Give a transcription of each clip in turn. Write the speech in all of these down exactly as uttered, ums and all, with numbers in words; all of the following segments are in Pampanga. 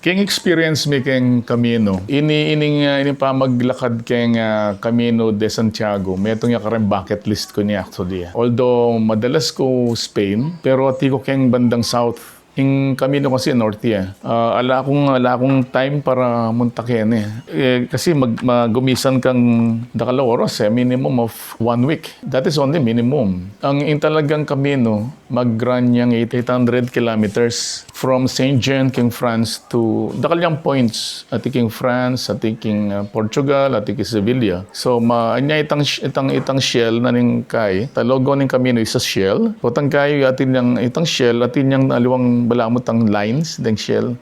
Keng experience mi keng Camino, ini, ining, ah, ining pamaglakad keng, ah, Camino de Santiago, metung ya kareng bucket list ku ini actually, ah. Although madalas ku Spain, pero ati ku keng bandang south. Ing Camino kasi north ya. Ah, ala kung, ala kung time para munta keni. Eh, kasi mag-, magumisan kang dakal a oras, eh, minimum of one week. That is only minimum. Ang, ing talagang Camino, mag-run yang eight, eight hundred kilometers from Saint Jean king France to, dakal yang points, ati king France, ati king, ah, Portugal, ati king Sevilla. So, ma-, anya itang, itang, itang shell na ning kai, talogo ning Camino is a shell. Potang kai, atin yang itang shell, atin yang aliwang balamu tang lines, deng shell.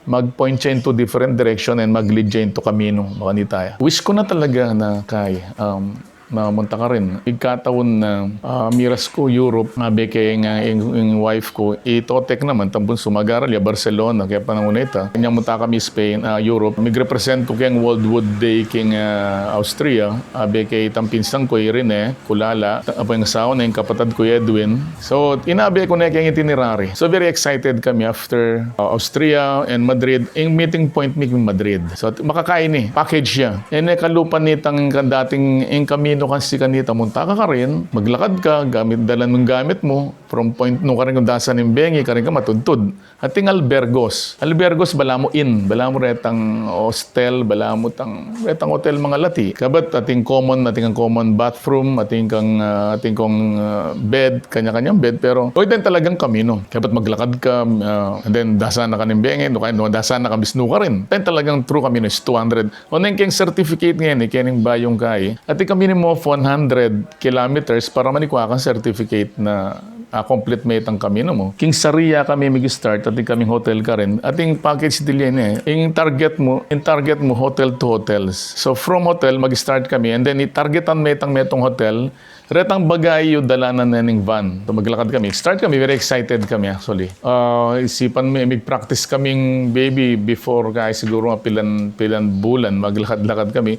Mag-point siya into different direction and mag-lead siya into Camino, makanita ya. Wish ku na talaga na kai, um, na munta karin. Igkataun na, ah, miras ku Europe, abe keng, ah, ing, ing wife ku, i Totek naman, tambun sumagaral ya Barcelona, kaya panahon na ita. Kanya munta kami Spain, ah, Europe. Mig-represent ku keng World Wood Day keng, ah, Austria, abe keng itang pinsang ku, i Rene Kulala, ta-, apo ing asawa na, ing kapatad ku, i Edwin. So, inabe ku ne keng itinerary. So, very excited kami after, ah, Austria and Madrid. Ing meeting point mi king Madrid. So, makakai ini, package ya. Ene kalupa nitang dating ing Camino kasi kanita, munta ka karin, maglakad ka, gamit, dalan mung gamit mu, from point nu karin kung dasan ing bengi, karin ka matudtud. Ating albergos. Albergos, balamu inn, balamu retang hostel, balamu tang, retang hotel mangalati. Kabat ating common, ating kang common bathroom, ating kang, ah, ating kang, ah, bed, kanya-kanyang bed, pero, o, then talagang Camino. Kabat maglakad ka, ah, and then dasan na ka ning bengi, no, kaya, no, dasan na ka misnu karin. Then talagang true Camino is two hundred. O, neng keng certificate ngeni, kening bayung kai. Ating Camino of one hundred kilometers para manikwa kang certificate na, ah, complete me itang Camino mu. King Sarria kami mig-start, ating kaming hotel karin. Ating package dili ne. Ing target mu, ing target mu, hotel to hotels. So, from hotel, mag-start kami. And then, i-targetan me itang metung hotel. Retang baga yu dalanan ne ning van. So, maglakad kami. Start kami, very excited kami actually. Ah, isipan mi, mig-practice kaming baby before, kaya siguro mga pilan, pilan bulan, maglakad-lakad kami.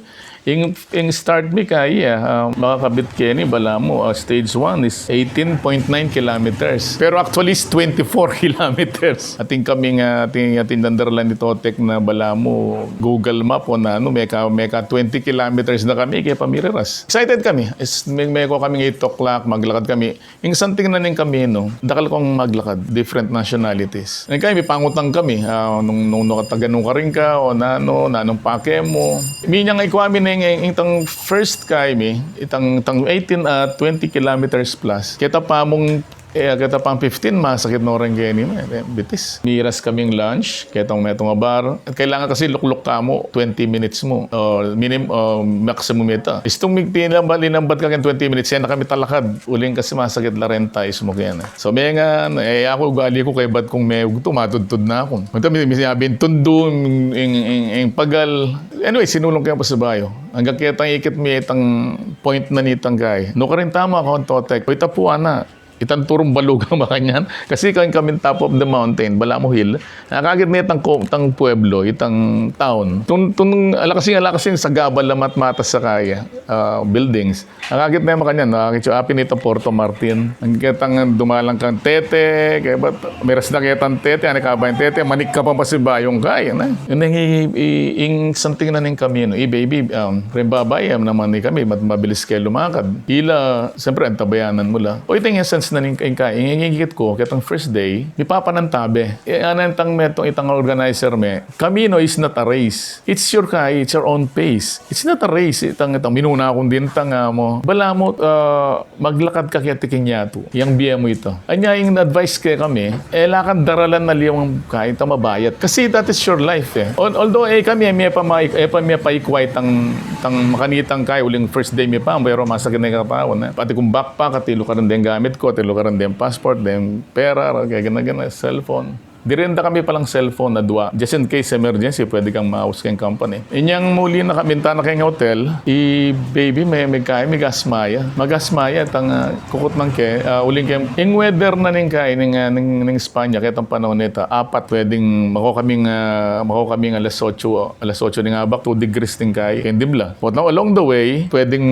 Ing, ing start mi kaya, ah, makakabit keni, balamu, ah, stage one is eighteen point nine kilometers. Pero actually, it's twenty-four kilometers. Ating kaming, ah, ating, ating dandarlan ni Totek na balamu, Google Map o nanu, meka, meka twenty kilometers na kami, kaya pamiriras. Excited kami. Is, me-, meko kaming eight o'clock, maglakad kami. Ing santing na ning Camino, dakal kung maglakad, different nationalities. Ing kaya, mipangutang kami, ah, nung, nung nakataganu karin ka, o nanu, nanung pake mu. Minyang ikwa mi neng, ing, itang first kaya mi, itang, itang eighteen, ah, twenty kilometers plus. Kita pa mung, eh, kita pang fifteen, masakit no rin keni, eh, bitis. Miras kaming lunch, ketang metung a bar. Kailangan kasi lukluk ka mu, twenty minutes mu. O, minim-, o, maximum ita. Istung mig-, tinambat, linambat ka keng twenty minutes, yan na kami talakad. Uling kasi masakit la reng tais mu keni. So, mengan, eh, aku, ugali ku kaybat kung meugtu, matudtud na ku. Minsan, mi-, mi-, sabi, tundu, ing, ing, ing, ing pagal. Anyway, sinulung ke pasibayu. Anggang ketang ikit mi itang point na nitang kai. Nukarin tamu, aku, Totek. Uy, tapuan na. Itang turung balugang makanyan. Kasi keng kaming top of the mountain, balamu hill. Akakit me itang ko-, itang pueblo, itang town. Tun-, tun-, alakasing, alakasing sagaba la, mat-, matas a kaya, ah, buildings. Akakit me makanyan, akakit yu, apin itang Porto Martin. Ang ketang dumalang kang Tete, kaya ba't miras na ketang Tete, ani ka ba ing Tete, manik ka pa pasibayung kaya, na. Yun ing i-, i-, ing santing na ning Camino, i baby, um, reng babai, um, naman ni kami, mat-, mabilis kaya lumakad. Ila, siyempre, antabayanan mu la. O, ita ing essence na ning, ing ka-, ing, ing ikit ku, ketang first day, mipapanantabe. E, anan itang metung, itang organizer me, Camino is not a race. It's your kai, it's your own pace. It's not a race. Itang, itang minuna kung dintang, ah, mu. Balamu, ah, maglakad ka keti king yatu. Yang bie mu ita. Anya ing advice ke kami, e la kang daralan na liwang kai ta mabayat. Kasi that is your life, eh. Al-, although, e kami, e mi pa ma-, e pa mi pa ikwa itang, itang makanitang kai, uling first day mi pa, pero masakit na ing katawan, eh. Pati kung backpack, ati lukaran deng gamit ku, ati lukaran deng passport, deng pera, kaya gana-gana, cellphone. Dirinda kami palang cellphone na dua, just in case emergency, pwede kang maus keng company. Inyang muli na kami, minta na keng hotel, i baby me, me kaya, migasma ya. Magasma ya, tang, ah, kukutnan ke, ah, uling ke, ing weather na ning kai, ning, ah, ning, ning Espanya, ketang panahon neta, apat, pwedeng mako kaming, ah, mako kaming alas otso, alas otso ning abak, two degrees ning kai, keng dibla. But now, along the way, pwedeng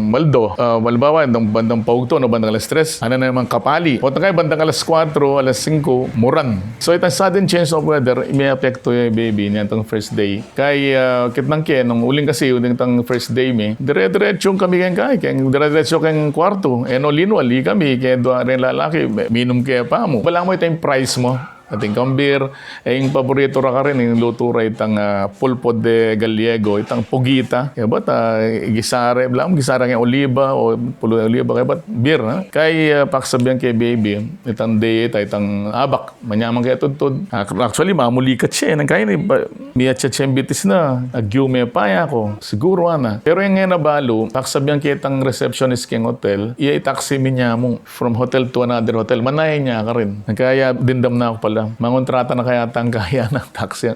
maldo, ah, halimbawa, bandang, bandang paugto, no, bandang alas tres, ana na namang kapali. But na kai, bandang alas kwatro, alas singko, muran. So, Itang sudden change of weather, me-apekto ya i baby nitang first day. Kaya, ah, kitang ke, nung uling kasi, uling itang first day mi, dire-diretsu kami keng kay, keng dire-diretsu keng kwartu. E no, linwal, ikami, keng dua reng lalaki, minum ke pamu. Balamu itang price mu. Atin kang beer, e ing paborito ra karin, ing lutu ra itang, ah, pulpo de gallego, itang pugita. Kaya ba't, ah, gisare, balamu gisare keng oliba, o pulo de oliba, kaya ba't beer, ha? Kay, ah, paksabian ke baby, itang day, ita, itang abak, manyaman kaya tudtud. Ac-, actually, mamulikat ya, e. Nang kaya ini, ba, miyachat ya ing bitis na, agyu me pa ya ku. Siguru, ana. Pero ing e na balu, paksabian ke itang receptionist keng hotel, iya itaksi mi nyamu from hotel to another hotel. Manaya nya karin. Nang kaya, dimdam na ku pala. Mangontrata na kaya tang kaya na taksi.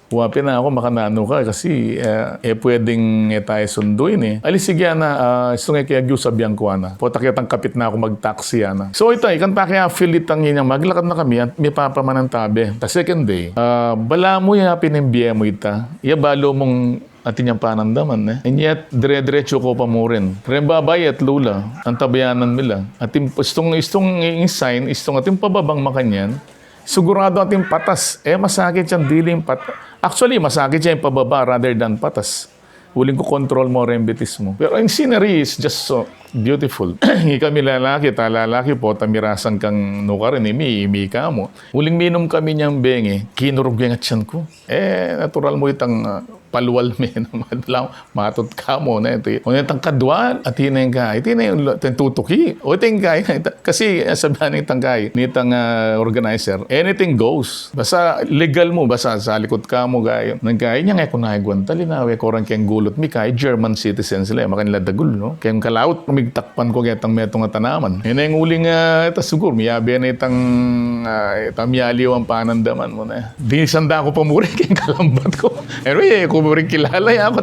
Wa pin aku, makananu ka, kasi, eh, e pwedeng e taya sundu ini. Ali, sige, ana, ah, istung e ke agyu, sabian ku, ana. Pota ke tang kapit na ku magtaksi, ana. So, ita, ikanta ke a-feel itang inyang maglakad na kami at mipapamanantabe. Ta second day, ah, balamu ya pin ing bie mu ita. Iya balu mung atin yang panandaman, e. And yet, dire-diretsu ku pa mu rin. Reng babai, atlu la, antabayanan mi la. Atin, istung, istung ing sign, istung atin pababang makanyan, siguradu atin patas. E, masakit yang diling pat-, actually, masakit yang pababa rather than patas. Uling kokontrol mu reng bitis mu. Pero ing scenery is just so beautiful. Ikami lalaki, ta lalaki, pota mirasan kang nukarin, imi, imi ka mu. Uling minum kami nyang bengi, kinurug yang atyan ku. E, natural mu itang, ah, palual me naman. Lang, matut ka mu, ne? Iti, o, ne, itang kadwa, atin na ing kay, atin na ing, itang tutuki. O, itang kay, ita-, kasi, ah, sabi na itang kay, nitang, ah, organizer, anything goes. Basta legal mu, basta salikut ka mu, kay, nang kay, inyang e ku na iguantal, inawe ku reng keng gulut mi, kay German citizens la, makanila dagul, no? Keng kalaut, migtak pan ku ketang metung a tanaman. Ine ing uling, ah, ita siguru, miyabe na itang, ah, itang miyaliwang panandaman mu, ne. Disan da ku pa mu rin keng kalambat ku. Anyway, e ku mu rin kilala, ya ku,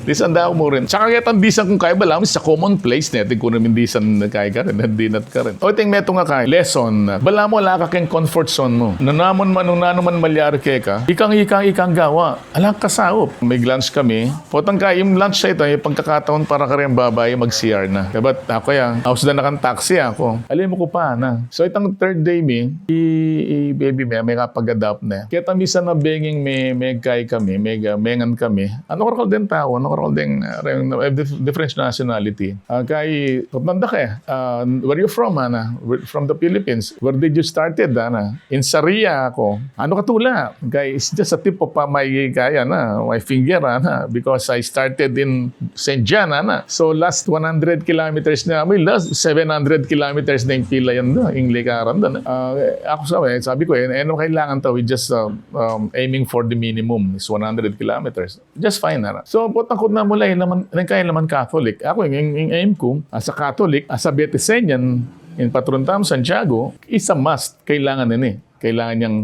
disan da ku mu rin. Saka ketang disan kung kay, balamu, sa common place, ne, atin ku naman disan kay karin, dinat karin. O, iting metung a kay, lesson, balamu ala ka keng comfort zone mu. Nanu man, nung nanu man malyari keka, ikang, ikang, ikang gawa. Alang kasaup, mig-lunch kami. Potang kay ing lunch a ita, ing pagkakataon para kareng babai mag-C R na. Kaya ba't aku ya, ausdan na kang taksi aku. Ali mu ku pa, ana. So, itang third day mi, i, i baby mi, mekapag-adapt na. Keta misan a benging me, megkay kami, mega, mengan kami. Anu karakal deng tau, anu karakal deng, ah, reng, eh, dif-, different nationality. Ah, kay, kutnan da ke, ah, "Where you from?" ana. "We're from the Philippines." "Where did you started?" ana. "In Saria ako." "Anu ka tula?" Kay, it's just a tip of, uh, my, kaya na, my finger, ana, because I started in Saint John, ana. So, last one hundred kilometers na, I mean, last seven hundred kilometers na ing pila yan da, ing likaran da, na. Ah, aku sabi, sabi ku, e, e na kailangan tau, we just, uh, um, aiming for the minimum, is one hundred kilometers. Just fine, ana. So, potang kutnan mu la, laman, nang kay laman Catholic. Aku, ing, ing, ing aim ku, as a Catholic, as a Betesenian, ing patron tamu, Santiago, is a must. Kailangan ini. Kailangan yang,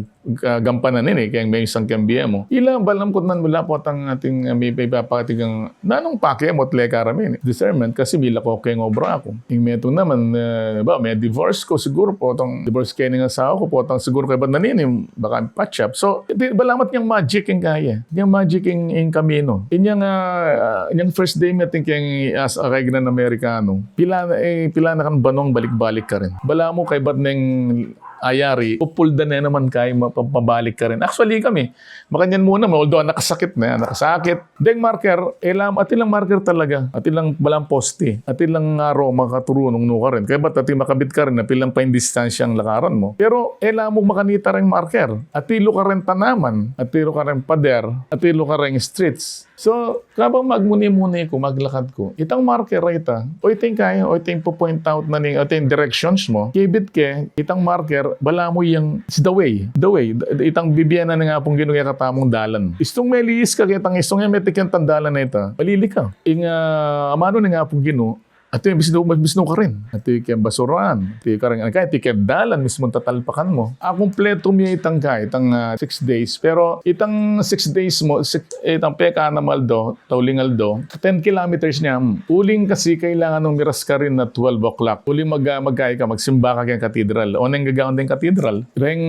ah, gampanan ini, keng mengsang keng bie mu. Ila, balamu kutnan mu la, potang atin, ah, mi, mi, papakatigang, nanung pake mu at lekaran mi ini. Discernment, kasi milako keng obra ku. Ing metung naman, eh, ba, me-divorce ku, siguru, potang divorce keng asawa ku, potang siguru kaybat na nini, baka patch up. So, di, balamu atin yang magic ing kaya. Yang magic ing, ing kaminu. Inyang, ah, ah, inyang first day mi atin keng as a kaigan Amerikanu. Pila na, eh, pila na kang banung balik-balik karin. Balamu kaybat neng ayari, pupuldan ne naman kay ma-, pa-, pabalik karin. Actually, kami, makanyan mu naman, although nakasakit na, nakasakit. Deng marker, e la, atin lang marker talaga. Atin lang balamu poste. Atin lang aro, makaturu nung nukarin. Kaybat atin makabit karin, atin lang pa ing distansyang lakaran mu. Pero, e la mu makanita reng marker. Atilu kareng tanaman, atilu kareng pader, atilu kareng streets. So, kabang magmuni-muni ku, maglakad ku, itang marker a ita, o iting kaya, o iting pu-point out na ning, o iting directions mu, kibit ke, itang marker, balamu yang, it's the way, the way, itang bibie na ning Apung Ginu kekatamung dalan. Istung melihis ka ketang, istung e metik keng dalan a ita, malili ka. Ing, ah, amanu ning Apung Ginu, atin, misnu, misnu karin. Atin keng basurahan. Atin kareng, kaya atin keng dalan, mismung tatalpakan mu. A, kumpletu mi itang kay, itang, ah, six days. Pero itang six days mu, six, itang pekana mu aldo, tauling aldo, ten kilometers ne. Uling kasi kailangan nung miras karin na twelve o'clock. Uling mag-, ah, magkay ka, magsimba ka keng katedral. O neng gagawan deng katedral. Reng,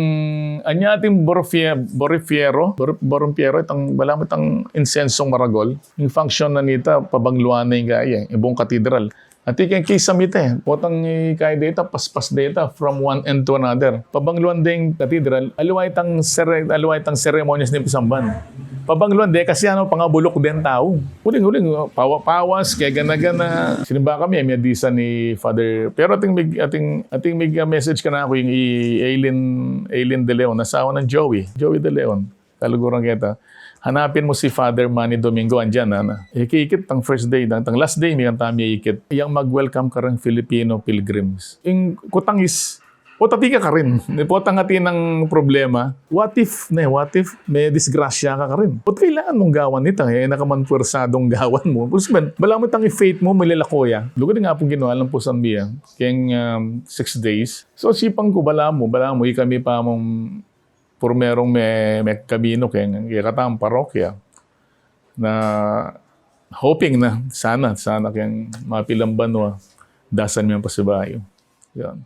anya atin borofie-, borifiero, bor-, borompiero, itang, balamu itang insensong maragol. Ing function na nita, pabangluan na ing kaya, ing buong katedral. Ati keng kisame ita, potang ikay deta, paspas deta, from one end to another. Pabangluan deng cathedral, aliwa itang sere-, aliwa itang ceremonies ning pisamban. Pabangluan de, kasi ano, pangabuluk deng tau. Uling-uling, pawa-pawas, kegana-gana. Sinimba kami, e mi adisa ni Father. Pero ating mig-, ating, ating mig-, ah, message kanaku ing i Aileen, Aileen De Leon, asawa nang Joey. Joey De Leon. Kaluguran keta. Hanapin mu si Father Manny Domingo, andiyan, ana. Ikit-ikit, tang first day, tang, tang last day, mi kanita ikit. Yang mag-welcome kareng Filipino pilgrims. Ing kutang is, potang atin ka karin. Potang atin nang problema. What if, ne, what if may disgrasya ka karin? Potang kailangan mung gawan ita, e na ka man pwersadung gawan mu. Pus men, balamu itang i-faith mu, malilako ya. Lugud nga pung ginawa nang pusan mi ya. Keng, um, six days. So, sipan ku, balamu, balamu, ikami pa mung purmerung me-, mekaminu keng, keng katang parokya. Na hoping na, sana, sana keng mapilan banua, dasan mi pasibayu. Yan.